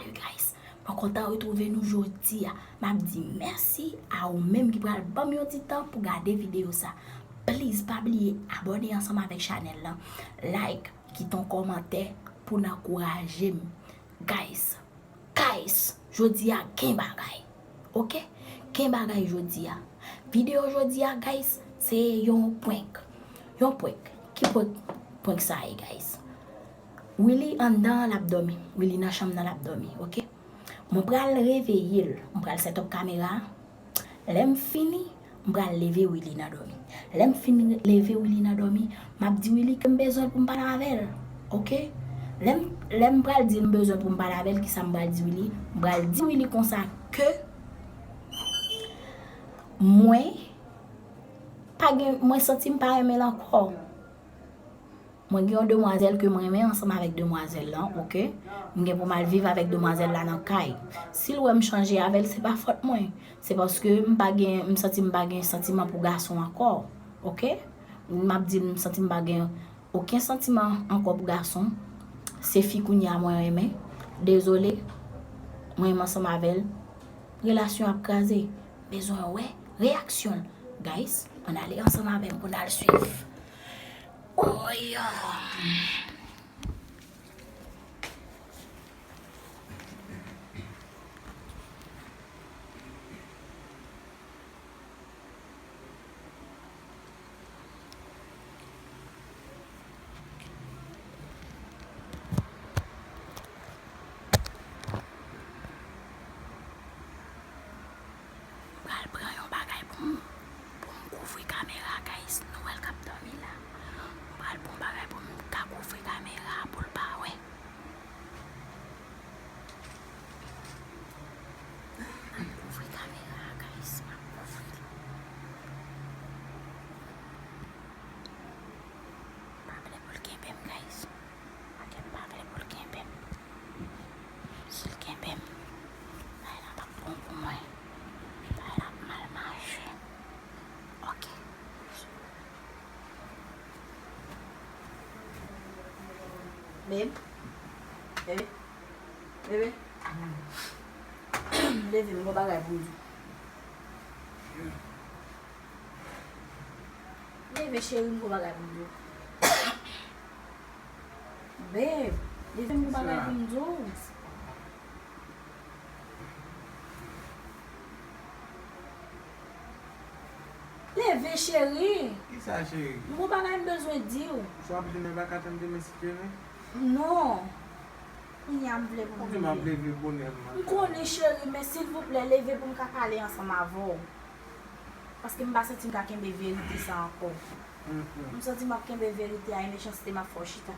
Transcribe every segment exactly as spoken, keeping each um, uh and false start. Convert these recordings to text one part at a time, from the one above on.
Guys, mwen kontan retwouve nou jodi a. M ap di mèsi a ou menm ki pral ban m yon ti tan pou gade videyo sa. Please, pa bliye abòne ansanm avèk chanèl lan. Like, kite yon kòmantè pou n ankouraje m. Guys, guys, jodi a gen bagay. Oke? Gen bagay jodi a. Videyo jodi a, guys, se yon prank. Yon prank. Ki prank, prank sa ye, guys? Willy anndan an, l ap dòmi. Willy nan chanm nan, l ap dòmi, oke? Mwen pral reveye l. Mwen pral set up kamera a. Lè m fini, m pral leve Willy nan dòmi. Lè m fin leve Willy nan dòmi, m ap di Willy ke m bezwen l pou m pale avè l. Oke? Lè m, lè m pral di l m bezwen l pou m pale avè l, kisa m pral di Willy? M pral di Willy konsa ke mwen pa gen, mwen santi m pa renmen l ankò. Mwen gen yon demwazèl ke m renmen ansanm avèk demwazèl lan, oke? M gen pou m al viv avèk demwazèl la nan kay. Si l wè m chanje avè l, se pa fòt mwen. Se paske m pa gen, m santi m pa gen santiman pou gason ankò, oke? M ap di l m santi m pa gen okenn santiman ankò pou gason. Se fi kounye a mwen renmen. Dezole, mwen renmen ansanm avè l. Relasyon ap kraze. Bezwen wè reyaksyon l. Guys, ann ale ansanm avè m pou n al swiv. Oy! M pral pran yon bagay pou m, pou m kouvri kamera, guys. Nou wè l k ap dòmi la. M pral pran yon bagay pou m ka kouvri kamera pou l pa wè. M ap kouvri kamera a, guys. M ap kouvri l. M pa vle pou l kenbe m, guys. Paske m pa vle pou l kenbe m. Si l kenbe m, bagay la p ap bon pou mwen. Bagay la ap mal mache. Ok. Babe. Bebe. Bebe. Leve, m gon bagay pou m di w. Leve, cheri, m gon bagay pou m di w. Babe, leve, m gon bagay pou m di w. Leve, cheri. Kisa, cheri? M gon bagay m bezwen di w. Sa w ap di m, m pa ka tann demen si Dye vle? Non. Kounye a m vle pou m leve. Ou di m ap leve bonè m. M konnen, cheri, men silvouplè, leve pou m ka pale ansanm avè w. Paske m pa santi m ka kenbe verite sa ankò. M santi m ap kenbe verite a, e mechanste m ap fè w chita.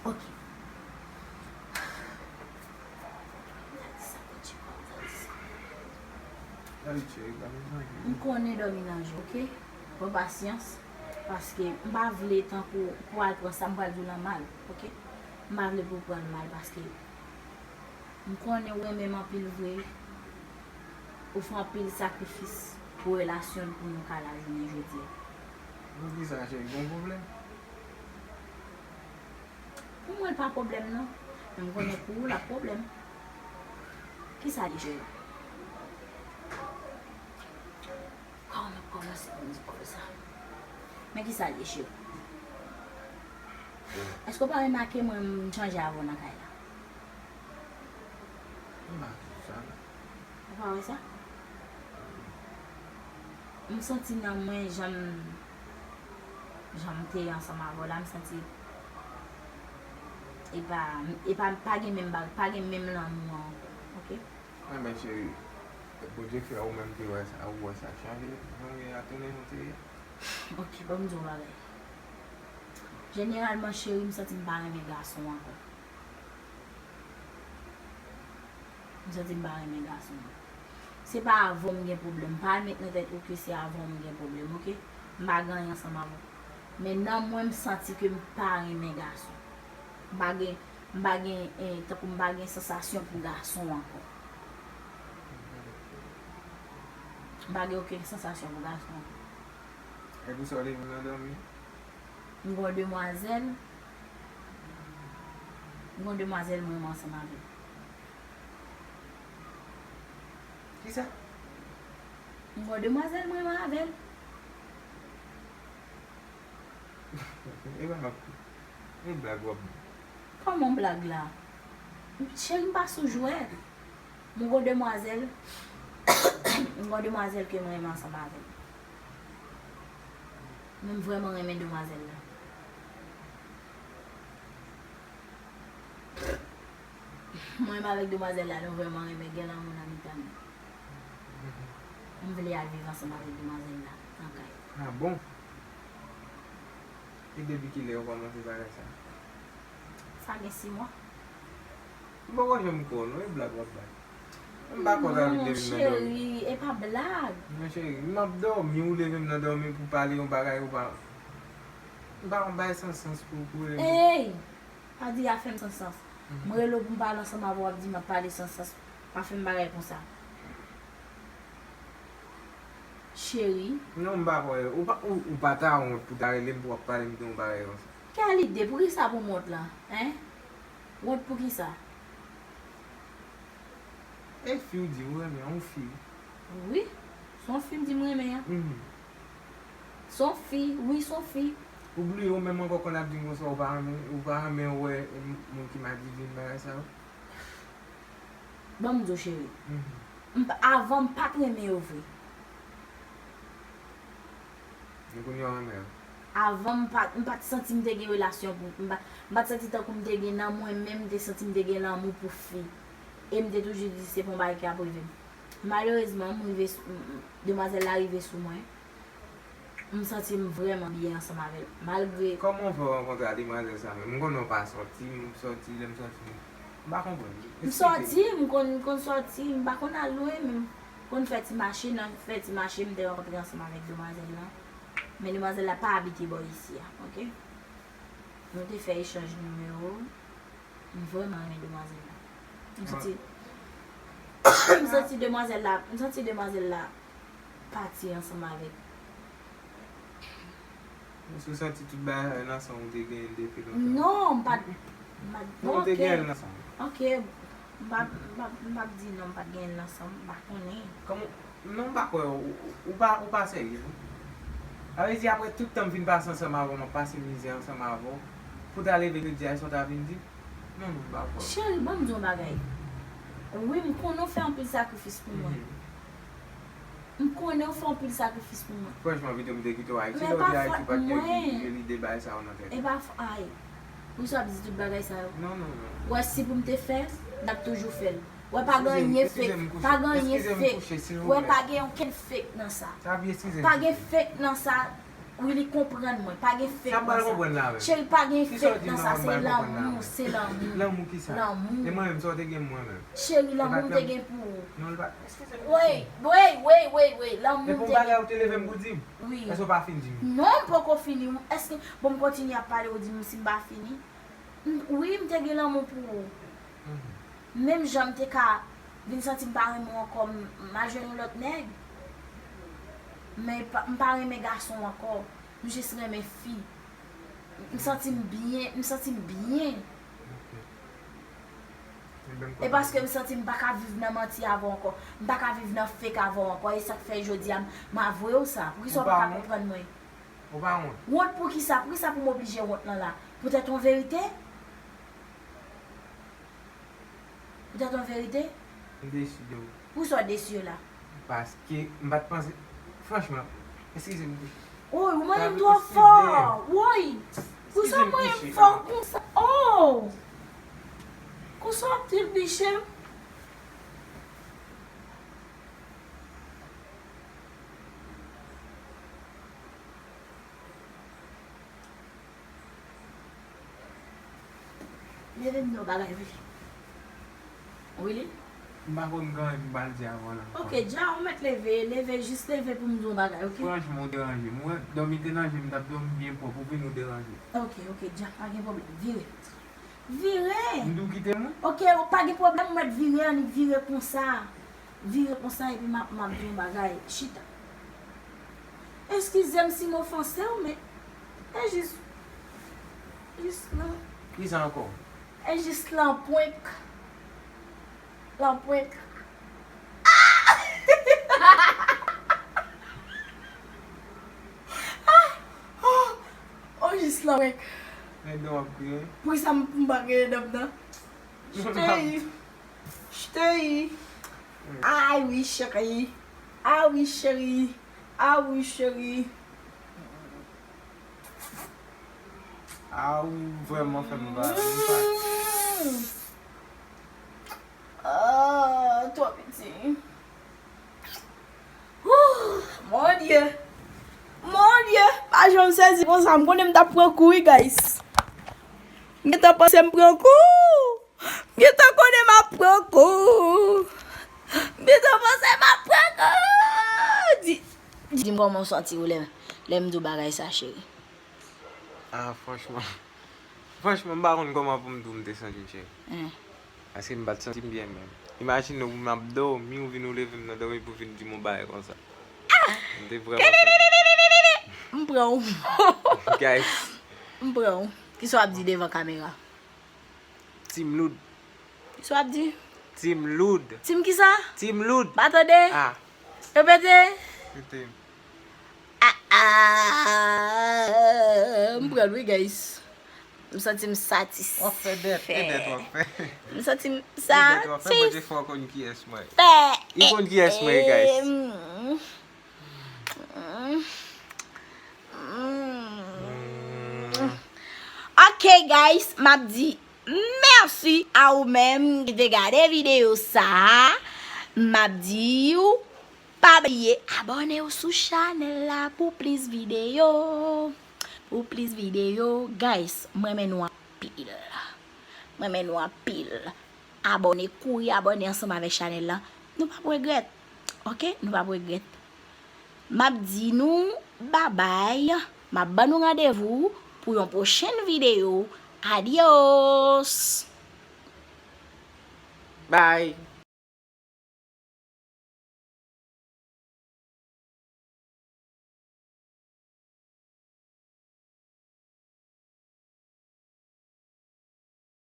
Ok. M konnen dòmi nan je, ok? Pran pasyans, paske m pa vle tankou pou al pran sa m pral di w lan mal, ok? M pa vle pou w pran l mal, paske m konnen ou renmen m anpil vre. Ou fè anpil sakrifis pou relasyon n pou nou ka la jounen jodi a. Poukisa, cheri, gon pwoblèm? Pou mwen, l pa pwoblèm, non. Men m konnen pou ou, l ap pwoblèm. Kisa li, cheri? Kòman m ap kòmanse pou m di w sa? Men kisa l ye, cheri? Èske w pa remake mwen m chanje avè w nan kay la? M pa di sa, non. Ou pa wè sa? M santi nan mwen, jan m, jan m te ansanm avè w la, m santi e pa, e pa, pa gen menm bag, pa gen menm lanmou an ankò, ok? Enben, cheri, Bondye fè ou menm te wè sa, ou wè sa chanje, jan w ye a tounen jan w te ye. Ok, ban m di w yon bagay. Jeneralman, cheri, m santi m pa renmen gason ankò. M santi m pa renmen gason. Se pa avè w m gen pwoblèm. Pa al met nan tèt ou ke se avè w m gen pwoblèm, ok? M pa gen anyen ansanm avè w. Men nan mwen, m santi ke m pa renmen gason. M pa gen, m pa gen, eh, tankou m pa gen sansasyon pou gason ankò. M pa gen okenn sansasyon pou gason ankò. E pou sa w leve nan dòmi? M gen yon demwazèl. M gen yon demwazèl mwen renmen ansanm avè l. Kisa? M gen yon demwazèl mwen renmen avè l. E pa yon blag w ap bay. Kòman yon blag la? Cheri, m pa sou jwèt. M gen yon demwazèl. M gen yon demwazèl ke mwen renmen ansanm avè l. Mwen, m vrèman renmen demwazèl la. Mwen menm avèk demwazèl la, nou vrèman renmen gen lanmou nan mitan nou. M vle al viv ansanm avèk demwazèl la nan kay. Ah bon? E depi kilè yo kòmanse bagay sa? Sa gen sis mwa. M poko janm kwè w non, e blag w ap bay. M pa konn avèk demen nan. Non, cheri, e pa blag. Non, cheri, m ap dòmi, ou leve m nan dòmi pou pale yon bagay ou pa. M pa konn bay san sans pou, pou rele. Ey! Pa di a fè m san sans. M rele w pou m pale ansanm avè w, w ap di m ap pale san sans. Pa fè m bagay konsa. Cheri. Non, m pa kwè. Ou pa, ou, ou pa ta wont pou ta rele m pou w ap pale m de yon bagay konsa. Kèl ide? Poukisa pou m wont la? Hein? Wont poukisa? E fi w di ou renmen an, yon fi wi. Wi. Se yon fi m di m renmen an. Se yon fi, wi, se yon fi. Ou bliye ou menm ankò konn ap di m konsa ou pa renmen, ou pa renmen wè moun ki madivin bagay sa yo? Ban m di w, cheri. M pa, avan m pa t renmen yo vre. Men kounye a w renmen yo. Avan m pa, m pa t santi m te gen relasyon pou, m pa, m pa t santi tankou m te gen nan mwen menm, m te santi m te gen lanmou pou fi. E m te toujou di se pa yon bagay ki ap rive m. Malerezman, m rive sou, m, m, demwazèl la rive sou mwen. M santi m vrèman byen ansanm avè l. Malgre. Kòman w fè w rankontre a demwazèl sa menm? M konnen w pa sòti, m sòti, lè m sòti, m pa konprann. M sòti, m konn, m konn sòti, m pa konn al lwen, men m konn fè ti mache, nan fè ti mache, m te rankontre ansanm avèk demwazèl la. Men demwazèl la pa abite bò isi a, oke? Nou te fè echanj nimewo. M vrèman renmen demwazèl la. M santi, m santi demwazèl la, m santi demwazèl la pati ansanm avèk. Èske w santi tout bagay nan san w te genyen depi lontan? Non, m pa t, m pa t, non, ou te genyen nan san w. Oke, m pa, m pa, m pa t di non, m pa t genyen nan san m, m pa konnen. Kòman, non, m pa kwè, ou, ou, ou pa, ou pa serye, non. Sa vle di, apre tout tan m fin pase ansanm avè w, m ap pase mizè ansanm avè w, pou w ta leve jodi a, e sa w ta vin di? Non, non, m pa kwè. Cheri, ban m di w yon bagay. Wi, m konnen w fè anpil sakrifis pou mwen. M konnen w fè anpil sakrifis pou mwen. Franchman, pito m te kite w Ayiti. Lè w te Ayiti, ou pa t gen lide bagay sa yo nan tèt ou. E pa, ay. Poukisa w ap di tout bagay sa yo? Non, non, non. W wè si pou m te fè, m t ap toujou fè l. W wè pa gen anyen fake. Pa gen anyen fake. W wè pa gen okenn fake nan sa. Pa gen fake nan sa. Willy, konprann mwen, pa gen fake nan sa. Cheri, pa gen fake nan sa, se lanmou, se lanmou. Lanmou kisa? Lanmou. E mwen menm, sa w te gen mwen menm? Cheri, lanmou m te gen pou ou. Non, li pa. Eskize m. Wey, wey, wey, wey, wey, lanmou m te gen. E pou bagay ou te leve m pou di m? Wi. Èske w pa fin di m? Non, m poko fini. Èske, bon, m kontinye ap pale, ou di m si m pa fini? M, wi, m te gen lanmou pou ou. Menm jan m te ka vin santi m pa renmen w ankò, m, m al jwenn yon lòt nèg. Men pa, m pa renmen gason ankò. M jis renmen fi. M santi m byen, m santi m byen. E paske m santi m pa ka viv nan manti avè w ankò. M pa ka viv nan fake avè w ankò. E sa k fè jodi a m, m avwe w sa. Poukisa w pa ka konprann mwen? Ou pa wont? Wont poukisa? Poukisa pou m oblije wont lan la? Poutèt yon verite? Poutèt yon verite? M desi de ou. Poukisa w desi yo la? Paske m pa t panse, franchman, eskize m. Woy, ou manyen m twò fò. Woy! Poukisa w manyen m fò konsa? Oh! Konsa w ap tilbiche m? Leve m di yon bagay, Willy. Willy? M pa konn gen anyen pou m al di avè w la ankò. Ok, dja ou mèt leve, leve, jis leve pou m di yon bagay, ok? Franchman, ou deranje m. Ou wè, dòmi te nan je m, m t ap dòmi byen pwòp, ou vin ou deranje m. Ok, ok, dja, pa gen pwoblèm. Vire. Vire! M di w kite m wi. Ok, pa gen pwoblèm, ou mèt vire, annik vire konsa. Vire konsa epi m ap, m ap di yon bagay. Chita. Eskize m si m ofanse w, men e jis, jis nan. Kisa ankò? E jis lanpwenk. Lanpwenk. Oh, jis lanpwenk. Gen dan w ap griyen. Poukisa m m pa griyen dan m nan? Jtei. Jtei. Ay wi cheri. Ay wi cheri. Ay wi cheri. Ah, ou vrèman fè m ba m pa. Ah, twò piti. Wouh, mon Dieu. Mon Dieu, pa janm sezi konsa. M konnen m t ap pran kou wi, guys. M gentan panse m pran kou. M gentan konnen m ap pran kou. M gentan panse m ap pran kou. Di, di m kòman w santi w lè, lè m di w bagay sa, cheri. Ah, franchman. Franchman, m pa konn kòman pou m di w m te santi m, cheri. Paske m pa t santi m byen menm. Imajine w, m ap dòmi, ou vin ou leve m nan dòmi pou w vin di m yon bagay konsa. M te vrèman santi. M pran w. Guys. M pran w. Kisa w ap di devan kamera? Team Loud. Kisa w ap di? Team Loud. Team kisa? Team Loud. Pa tande? Ah. Repete. Repete. Ah, ah. M pran l wi, guys. M santi m satisfè. W ap fè dèt, e dèt w ap fè. M santi m satisfè. E dèt w ap fè, Bondye fè w konn kiyès mwen. Li konn kiyès mwen ye, guys. Mm. Mm. Mm. Ok, guys, m ap di mèsi a ou menm ki te gade videyo sa a. M ap di w, pa bliye abòne w sou chanèl la pou plis videyo. Pou plis videyo, guys, m renmen nou anpil. M renmen nou anpil. Abòne, kouri abòne ansanm avèk chanèl la. Nou p ap regrèt. Ok? Nou p ap regrèt. M ap di nou babay. M ap ban nou randevou pou yon pwochèn videyo. Adios! Bye!